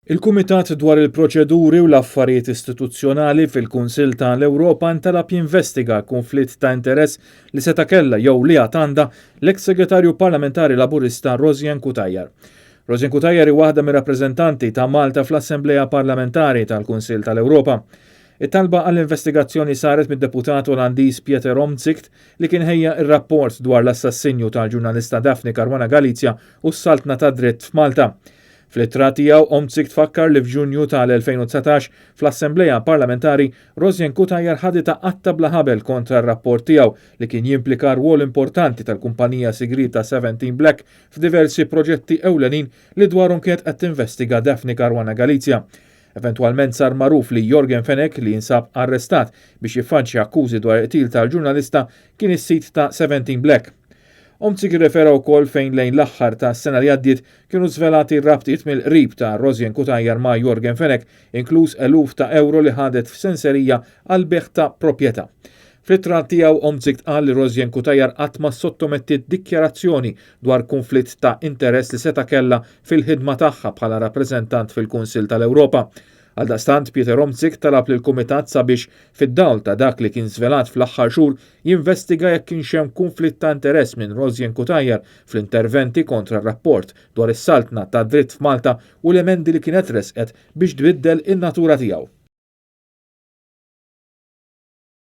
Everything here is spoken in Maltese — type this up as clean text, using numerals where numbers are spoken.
Il-Kumitat dwar il-Proċeduri u l-Affarijiet Istituzzjonali fil-Kunsill ta' l-Ewropa ntalab jinvestiga kunflitt ta' interess li seta' kellha jew li għad għandha l-eks Segretarju Parlamentari Laburista Rosianne Cutajar. Rosianne Cutajar hi waħda mir-rappreżentanti ta' Malta fl-Assemblea Parlamentari tal-Kunsill tal-Ewropa. It-talba għall-investigazzjoni saret mid-deputat Olandiż Pieter Omtzigt li kien ħejja r-rapport dwar l-assassinju tal-ġurnalista Daphne Caruana Galizia u s-saltna tad-dritt f'Malta. Fl-ittra tiegħu, Omtzigt fakkar li f'Ġunju tal-2019, fl-Assemblea Parlamentari, Rosianne Cutajar ħaditha qatta bla ħabel kontra r-rapport tiegħu li kien jimplika rwol importanti tal-kumpanija sigrieta Seventeen Black f'diversi proġetti ewlenin li dwarhom kienet qed tinvestiga Daphne Caruana Galizia. Eventwalment sar magħruf li Yorgen Fenech, li jinsab arrestat biex jiffaċċja akkużi dwar il-qtil tal-ġurnalista, kien is-sid ta' Seventeen Black. Omtzigt irrefera wkoll fejn lejn l-aħħar tas-sena li għaddiet kienu żvelati r-rabtiet mill-qrib ta' Rosianne Cutajar ma' Yorgen Fenech, inkluż eluf ta' ewro li ħadet f'senserija għall-bejgħ ta' proprjetà. Fl-ittra tiegħu Omtzigt qal li Rosianne Cutajar qatt ma ssottomettiet dikjarazzjoni dwar kunflitt ta' interess li seta' kellha fil-ħidma tagħha bħala rappreżentant fil-Kunsill tal-Ewropa. Għaldaqstant, Pieter Omtzigt talab lill-Kumitat sabiex, fid-dawl ta' dak li kien żvelat fl-aħħar xhur, jinvestiga jekk kienx hemm kunflitt ta' interess minn Rosianne Cutajar fl-interventi kontra r-rapport dwar is-saltna tad-dritt f'Malta u l-emendi li kienet ressqet biex tbiddel in-natura tiegħu.